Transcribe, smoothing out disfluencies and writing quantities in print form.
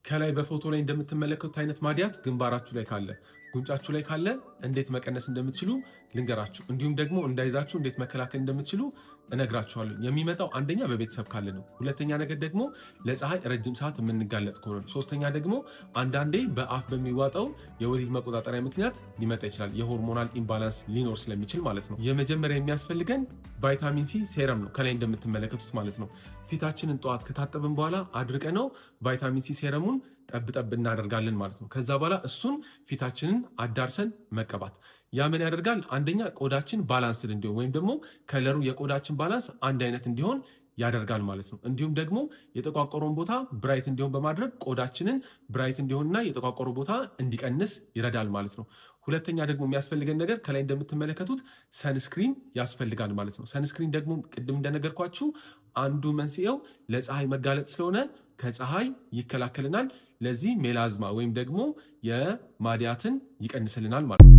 ከላይ በፎቶ ላይ እንደምትመለከቱት አይነት ማዲያት ግንባራችሁ ላይ ካለ፣ ጉንጫችሁ ላይ ካለ እንዴት መቀነስ እንደምትችሉ ልንገራችሁ። እንዲሁም ደግሞ እንዳይዛችሁ እንዴት መከላከል እንደምትችሉ እነግራችኋለሁ። የሚመጣው አንደኛ በቤተሰብ ካለ ነው። ሁለተኛ ነገር ደግሞ ለፀሐይ ረጅም ሰዓት የምንጋለጥ ከሆነ ነው። ሶስተኛ ደግሞ አንዳንዴ በአፍ በሚዋጠው የወሊድ መቆጣጠሪያ ምክንያት ሊመጣ ይችላል። የ hormonal imbalance ሊኖር ስለሚችል ማለት ነው። የመጀመሪያ የሚያስፈልገን vitamin C serum ነው፣ ከላይ እንደምትመለከቱት ማለት ነው። ፊታችንን ጠዋት ከታጠብን በኋላ አድርቀነው vitamin C serum ኡን ጠብጠብ እናደርጋለን ማለት ነው። ከዛ በኋላ እሱን ፊታችንን አዳርሰን መቀባት። ያ ምን ያደርጋል? አንደኛ ቆዳችን balanced እንዲሆን ወይም ደግሞ color ኡ የቆዳችን balance አንድ አይነት እንዲሆን ያደርጋል ማለት ነው። እንዲሁም ደግሞ የጠቋቆረውን ቦታ bright እንዲሆን በማድረግ ቆዳችንን bright እንዲሆንና የጠቋቆረው ቦታ እንዲቀንስ ይረዳል ማለት ነው። ሁለተኛ ደግሞ የሚያስፈልገን ነገር ከላይ እንደምትመለከቱት sunscreen ያስፈልጋል ማለት ነው። Sunscreen ደግሞ ቅድም እንደነገርኳችሁ አንዱ መንስኤው ለፀሐይ መጋለጥ ስለሆነ ከፀሐይ ይከላከልናል። ለዚህ melasma ወይም ደግሞ የማዲያትን ይቀንስልናል ማለት ነው።